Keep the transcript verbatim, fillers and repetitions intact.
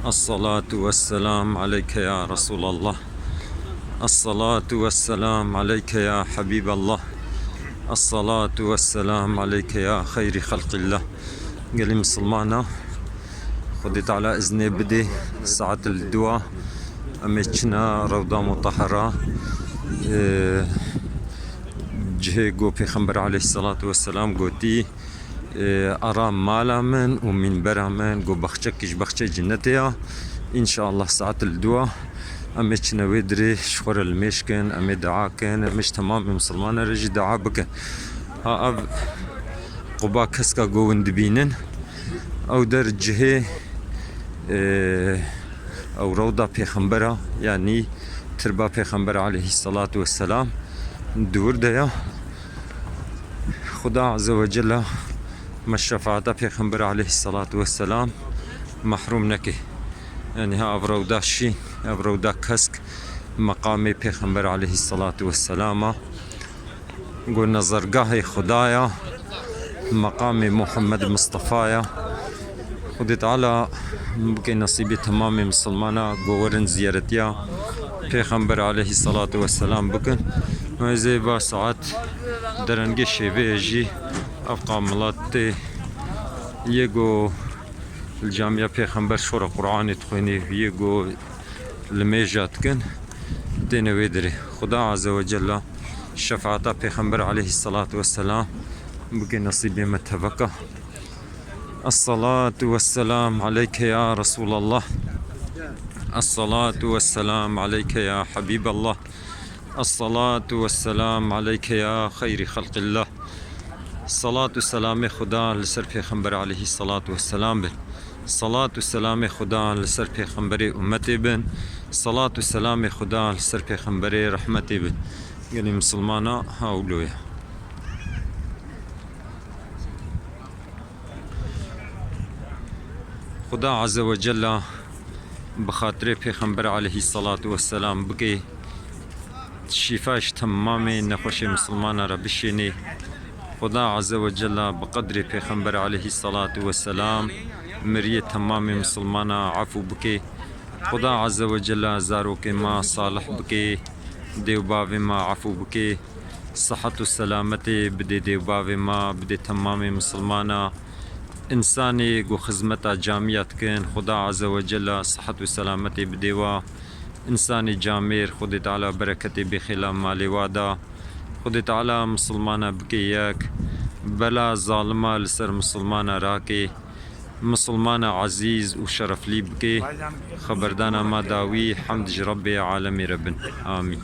الصلاة والسلام عليك يا رسول الله. الصلاة والسلام عليك يا حبيب الله. الصلاة والسلام عليك يا خير خلق الله. Gelî misilmana, Xwedê Teala iznê bidê, saet li dua em ê çina Rewda Mutahera, e, cihê ku Pêxember aleyhisselatu vesselam gotî, e, ara mala min û mînbera min ku baxçekî ji baxçeyê cenetê ya. Înşallah saet li dua em ê çine wê dirê ji xwe re limêj kin, em ê dua kin, em ê ji temamê misilmanan re jî dua bikin. Ha ev Quba keska ku hûn dibînin, ew der cihê, e, ew rewda pêxembera, yanî tirba pêxember aleyhisselatu vesselam di wir de ya. Xuda Azze ve Celle me şefaeta pêxember aleyhisselatu vesselam mehrûm neke. Yanî ha ev rewda şîn, ev rewda kesk meqamê pêxember aleyhisselatu vesselam a. Ku nezergahê Xuda ya, meqamê Muhammed Mistefa ya. Xwedê Teala bike nesîbê temamê misilmana ku werin ziyaretiya Pêxember aleyhisselatu vesselam bikin. Ez ê va saet derengê şêveyê jî ev qamilatê yê ku li camiya Pêxember şora Qur'anê dixwînî, yê ku limêja dikin, têne wê dirê. Xuda Azze ve Celle şefaeta Pêxember aleyhisselatu vesselam bike nesîbê me teveka. الصلاة والسلام عليك يا رسول الله. الصلاة والسلام عليك يا حبيب الله. الصلاة والسلام عليك يا خير خلق الله. Salat û selamê Xuda li ser Pêxember aleyhisselatu vesselam bin. Salat û selamê Xuda li ser Pêxemberê ummetê bin. Salat û selamê Xuda li ser Pêxemberê rehmetê bin. Gelî misilmana hawlo ye. Xuda Azze ve Celle bi xatirê Pêxember aleyhisselatu vesselam bike şîfa ji temamê nexweşê misilmana re bişênê. Xuda Azze ve Celle bi qedrê Pêxember aleyhisselatu vesselam miriyê temamê misilmana efû bike. Xuda Azze ve Celle zarokê me salih bike, dê û bavê me efû bike. Sihet û selametê bidê dê û bavê me, bidê temamê misilmana. Însanê ku xizmeta camiya dikin, Xuda Azze ve Celle sihet û selametê bidê wa. Însanê camêr, Xwedê Teala bereketê bêxêla malê wa da. Xwedê Teala misilmana bike yek. Bela zalima li ser misilmana rake. Misilmana ezîz û şereflî bike. Xeberdana me dawî, hemd ji Rebbê alemê re bin. Amîn.